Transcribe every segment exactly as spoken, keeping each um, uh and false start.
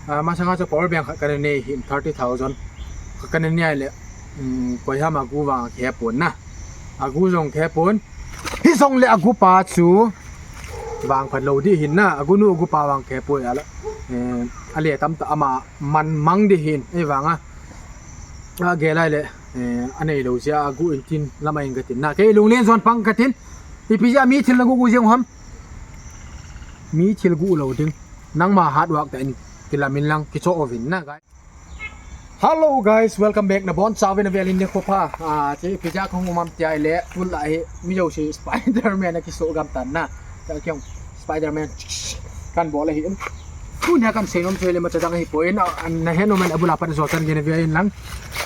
Ah, masanga chu power bank khat kana nei hin thirty thousand. Khat kana nei le, um, koiham agu vang khe pon na. Agu jong khe pon. Hijongle agu pa chu vang phat lou di hin na. Agu nu agu pa vang khe poi ala. Eh, ale tamtah ama man mang di hin. Ei vanga. Agel lai le, eh, anei lou jeh a agu in tin lama in katin na. Kei lunglen jon pang katin. Ipi jeh a mi thil na gu gu jeng ham. Mi thil gu lou ding. Nangma hard work tah in kilamin lang kicho uvin na, guys. Hello guys, welcome back. Nabonchauvin avel in nikho pha. Ah, che ipi jeh a kahung um am tia ile, tulai hi mi jouse Spider-Man a kiso gam tan na. Ka kiong Spider-Man kan bol ahi in. Tunia kan seinom chu ile macha dang ahipoi in, ah, nahet nom in abula pat jochan gei navia in lang.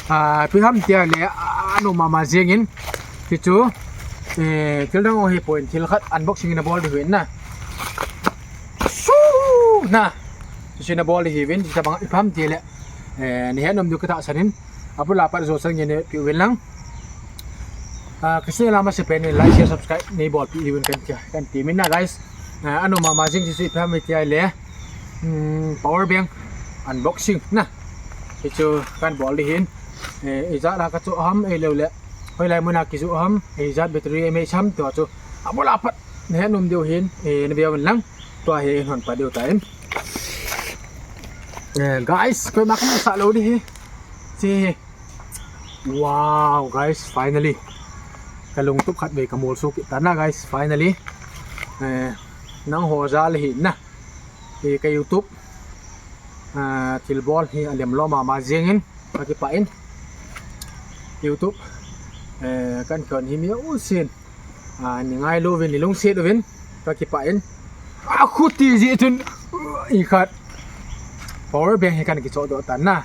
Ah, ipi ham tia ile, ah, anom mama jeng in. Hichu, eh, thil dang ahipoi in, thil khat unboxing in abol diu hin na. Su na. Hichu in abol diu hin, hitabang ipi ham tia ile. Eh, nahet nom diu katahsan in. Abula pat jochan gei neipeh uvin lang. Ah, kisi lama se pen in like, share, subscribe neibolpeh diuvin kan tia, kan ti min na, guys. Ah, anom mama jeng chu ipi ham tia ile. Hmm, power bank unboxing na. Hichu kan bol di hin. Eh, ijat a kacho ham, ahilou le. Hoilai muna kijoh ham, ijat battery mah ham tua chu. Abula pat nahet nom diu hin, eh, navia uvin lang. Tua hi hon pa diu tan. Eh, guys, koima kamu sah lou di hi. Che. Wow, guys, finally. Kalungtup khat vei kamolso kit tan na, guys, finally. Eh, nangho jal hi na. Eh, ka YouTube. Ah, thilbol hi alem lou mama jeng in. Kakipah in. YouTube. Eh, kan kon hi mi usin. Ah, nei ngailu uvin, nei lungset uvin. Kakipah in. Ah, khuti jeh chun. I khat. Power bank hi kan kicho doh tan na.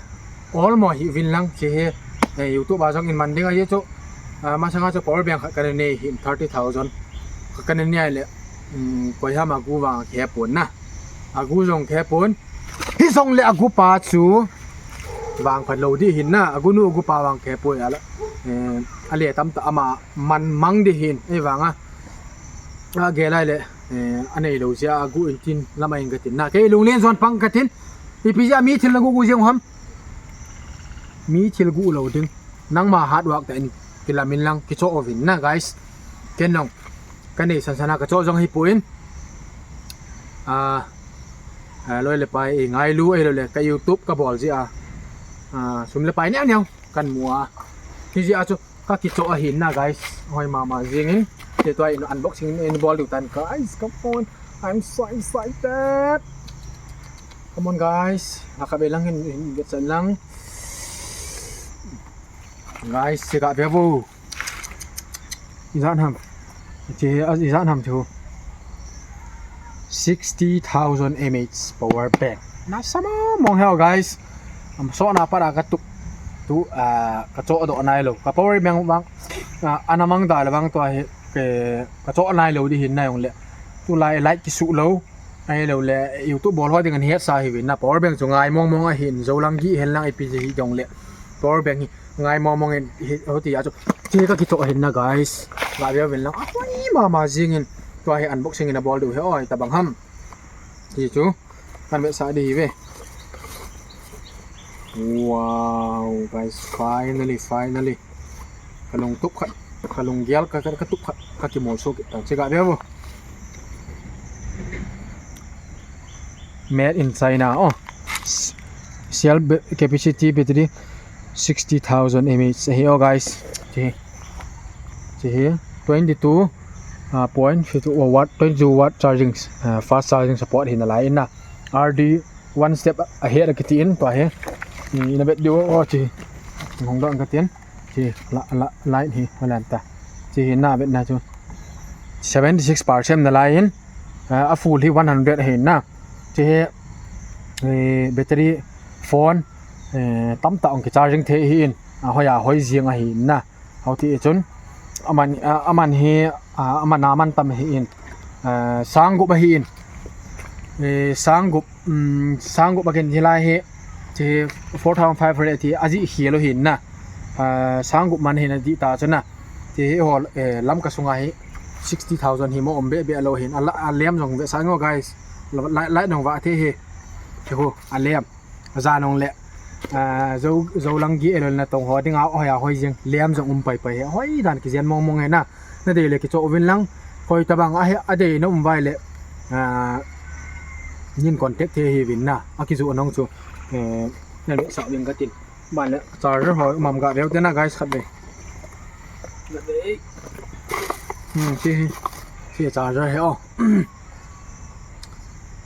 Ol mo hi uvin lang che hi. Eh, YouTube a jong in man ding ahi chu. Ah, masanga chu power bank khat kana nei hin thirty thousand. Khat kana nei le. Um, koiham agu vang khe pon na. Agu jong khe pon. Hijongle agu pa chu vang phat lou di hin na. Agu nu agu pa vang khe poi ala. Eh, ale tamtah ama man mang di hin. Ei vanga. Agel lai le. Eh, anei lou jeh a agu in tin lama in katin na. Kei lunglen jon pang katin. Ipi jeh a mi thil na gu gu jeng ham. Mi thil gu lou ding. Nangma hard work tah in kilamin lang kicho uvin na, guys. Ken jong. Kanei san san a kacho jong hipon. Ah, ah, loi le pai ei ngailu, ahilou le ka YouTube kabol jeh a. Ah, sum le pai neo neo kan mu a. Hijeh a chu kakicho ahin na, guys. Hoi mama jeng in. Che tua in unboxing in bol diu tan, guys. Come on. I'm so excited. Come on, guys. Laka be lang hin, hin get san lang. Guys, che ga be vo. Ijat ham. Che, ah, ijat ham chu. Sixty thousand mAh power bank. Nasa mong mong heo, guys. Am so na para katup. Tu, ah, kacho doh nailou. Ka power bank vang, ah, ana mang da le vang tua hi, ke, kacho nailou di hin na jong le. Tulai light kisu lou. Ahilou le, YouTube bol ho ding ahet sa hi uvin na. Power bank chu ngai mong mong ahin, jou lang gi hen lang ipi ji hi jong le. Power bank hi ngai mong mong in hi, hoti a chu. Che kakicho ahin na, guys. Ga be uvin lang. Ahoi mama jeng in. Tua hi unboxing in abol diu hi oi tabang ham. Hichu. Kan vetsah di hi ve. Wow, guys, finally, finally. Kalungtup khat, kalunggel ka, ka, katup khat, kakimolso kit tan. Che ga be vo. Made in China. Oh. S-, cell ba-, capacity battery sixty thousand mAh. Ahi, oh, guys. Che. Che hi. Twenty-two, uh, point fifty watt, twenty-two watt charging, uh, fast charging support hi nalai in na. R D one step ahead akiti in tua hi. Ina vet diu, oh, che. Hung dong katin. Che la, la, light hi, hoilan ta. Che hi na vet na chu. Seventy-six percent nalai in, ah, a full hi one hundred hi na. Che hi, eh, battery phone, eh, tamtah ong kicharging thei hi in. Ahoi ahoi jeng ahi na. Hoti chun. Aman, ah, aman hi, ah, aman aman tam hi in. Ah, sang gup ahi in. Eh, sang gup Um, sang gup a kin hilai hi, che four thousand five hundred ti ajih khel u hin na. Ah, sang gup man hin adih ta chu na. Che hi hol, eh, Lamka sunga hi sixty thousand hi mo um be be lou hin. A la-, a lem jong vetsah nge guys. La-, la-, light jong vah thei hi. Che ho, a lem. Ajan ong le, a, jo, jo lang gi elol na tong ho dinga, hoi a hoi jing, lem jong um pai pai hi, hoi dan kijen mong mong hi na, na dei le kichoh uvin lang, koi tabang a hi, a dei na um vai le, a, nin contact thei hi vin na, a kijoh nong chu, eh, na le sa vin ka tin. Ban le, charger ho, um am ga veu te na, guys, khat ve. Hmm, chi, chi charger hi, oh.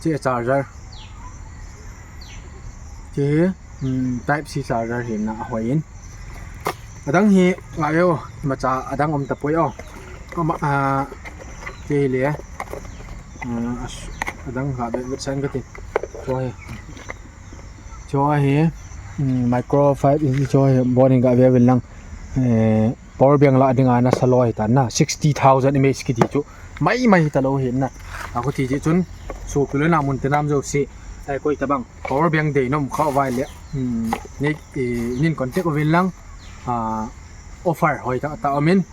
Chi charger. Chi, hmm, type C charger hi na a hoi in. Adang hi, nga veu, ma cha, adang um ta poi, oh. Ama, a, chi le. Hmm, as, adang ga ve, ve san ka ti. Cho hi. Cho hi, hmm, micro five inch cho hi, bon in ga ve vin lang. Eh, power bank la dinga na sa lou hi ta na, sixty thousand mAh kiti chu. Mai mai hi ta lou hi na. A khuti chi chun, so kilo na mun te nam jo si. Ai koi tabang. Power bank dei nom kha vai le. Hmm, nei, eh, nin contact uvin lang. A, offer hoi ta, ta um in.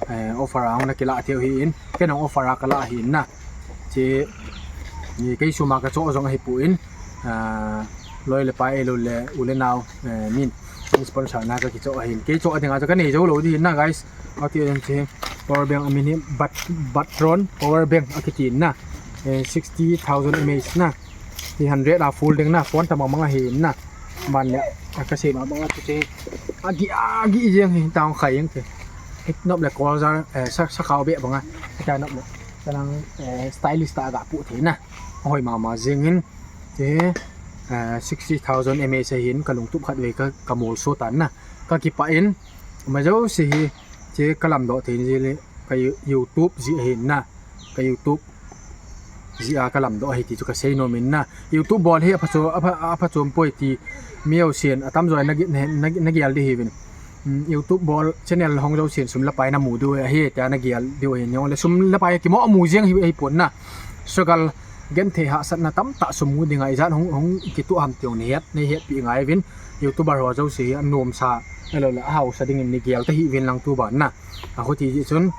Eh, offer a ong na kila thei u hi in. Ken ong offer a kala hi na. Chi, ni kei suma ka cho jong hi pu in. A, loi le pai elol le u le nau, eh, min. Sponsor na ka kicho ahin. Kei cho a dinga cho ka nei jo lou di na, guys. Ati en chi. Power bank a min hi bat, Batron power bank a kiti na. Eh, sixty thousand mAh na. Hi hundred a full ding na. Phone ta mang mang ahi na. Ban le. A ka sei ma bang a tu chi. A gi, a gi jeng hi tang khai jeng te. Hit nop le kol jar, eh, sa, sa khao be bang a. Ta nop le. Tanang, eh, stylist ta ga pu thei na. Hoi ma ma jeng in. Te, eh, sixty thousand mAh hin ka lungtup khat ve ka, ka mol so tan na. Ka kipah in. Ma jo si hi. Che ka lamdoh thei ji le ka You-, YouTube ji ahi na. Ka YouTube ji a ka lamdoh ahi ti chu ka sei nom in na. YouTube bol hi a pha chu, a pha, a pha chom poi ti mi ho sien a tam jo na gi-, na, na, na gial di hi vin. Hmm, YouTube bol channel hong jo sien sum le pai na mu diu ahi, tia na gial diu ahi, ni hong le sum le pai kimo mu jeng hi, hi pon na. Struggle genthei hahsatna tamtah sum mu ding a, ijat hong, hong kitu ham ti hong nei het, nei hetpi ngai vin, YouTuber ho jouse hi anom sa, elol le ahao sa ding in nei gel ta hi vin lang tu ban na. A khuti ji chun,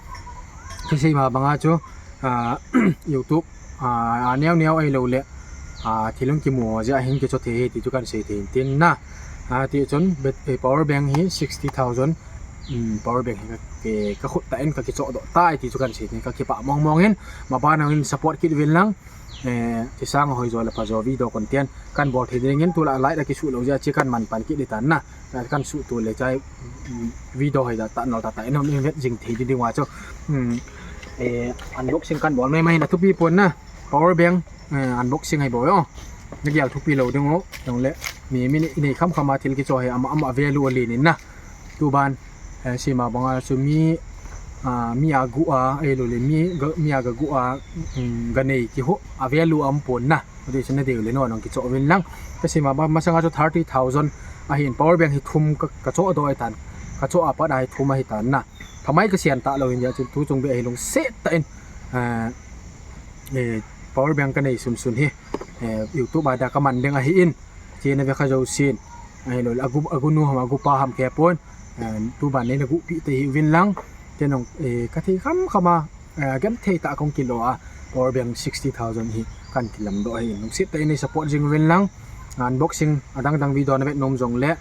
kisei ma banga chu, a, YouTube, a, a neo neo ahilou le, a, thil hung kimu ho jeh a hin kicho thei hi ti chu kan sei thei in tin na. A, ti chun, bet-, eh, power bank hi sixty thousand, um, power bank hi ka, ka, ka khut tah in ka kichoh doh tai ti chu kan sei thei in ka kipah mong mong in, ma ban hung in support kit vin lang. Eh, kisang hoi jo le pha jo video content kan bol thei ding in tu la light a kisu lou jeh a chi kan man pan kit di tan na. Eh, kan su tu le chai, mm, video hoi da ta nol ta ta in hom in vet jing thei di ding uva chu. Mm, eh, unboxing kan bol mai mai na thupi pon na. Power bank, eh, unboxing hoi bol o. Na gial thupi lou ding o. Jong le mi, mi nei, nei kham kham a thil kicho hi ama, ama value a len in na. Tu ban, eh, sei ma banga chu mi, a, mi a gu a, ahilou le mi ga, mi a ga gu a, um, ga nei kiho a value a um pon na. Ati chu na dei u le non hung kichoh vin lang. Ka sei ma banga masanga chu thirty thousand ahin power bank hi thum ka, ka choh doh ahi tan. Ka choh a pat a hi thum ahi tan na. Phamai ka sian ta lou in jeh chun tu chung beh hi lungset tah in, a, eh, power bank ka nei sun sun hi, eh, YouTube a da ka man ding ahi in. Che na ve kha jousen. Ahilou le, agu, agu nu ham, agu pa ham kei pon. Eh, tu ban nei na guhpi te hi vin lang. Ken jong, eh, ka thei kham kham a, eh, genthei tah a kong kilo a. Power bank sixty thousand hi kan kilam doh ahi. Lungset tah in nei support jing vin lang. Unboxing adang dang video na vet nom jong le.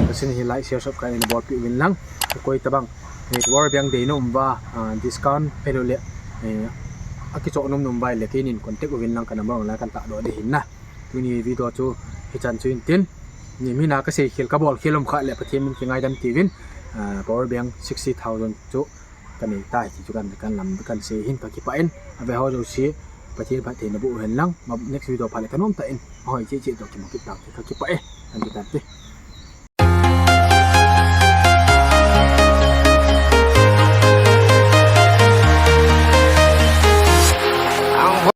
Ka sin hi like, share, subscribe na bolpi vin lang. Koi tabang, eh, power bank dei nom uva, ah, discount ahilou le, eh, a kichoh nom nom uva le kei nin contact uvin lang ka number la kan tah doh di hin na. Tuni video chu hichan chu in tin. Ni mi na ka sei khel ka bol khel um kha le Pathen min kingaidam ti vin. Ah, power bank sixty thousand chu ka nei tai ti chu kan, kan lam kan sei hin ka kipah in. A ve ho jouse Pathen phatthei na boh hen lang. Ma next video pha le ka nom tah in. Hoi che che to kimu kit tang ka kipah e. Kan kitan te.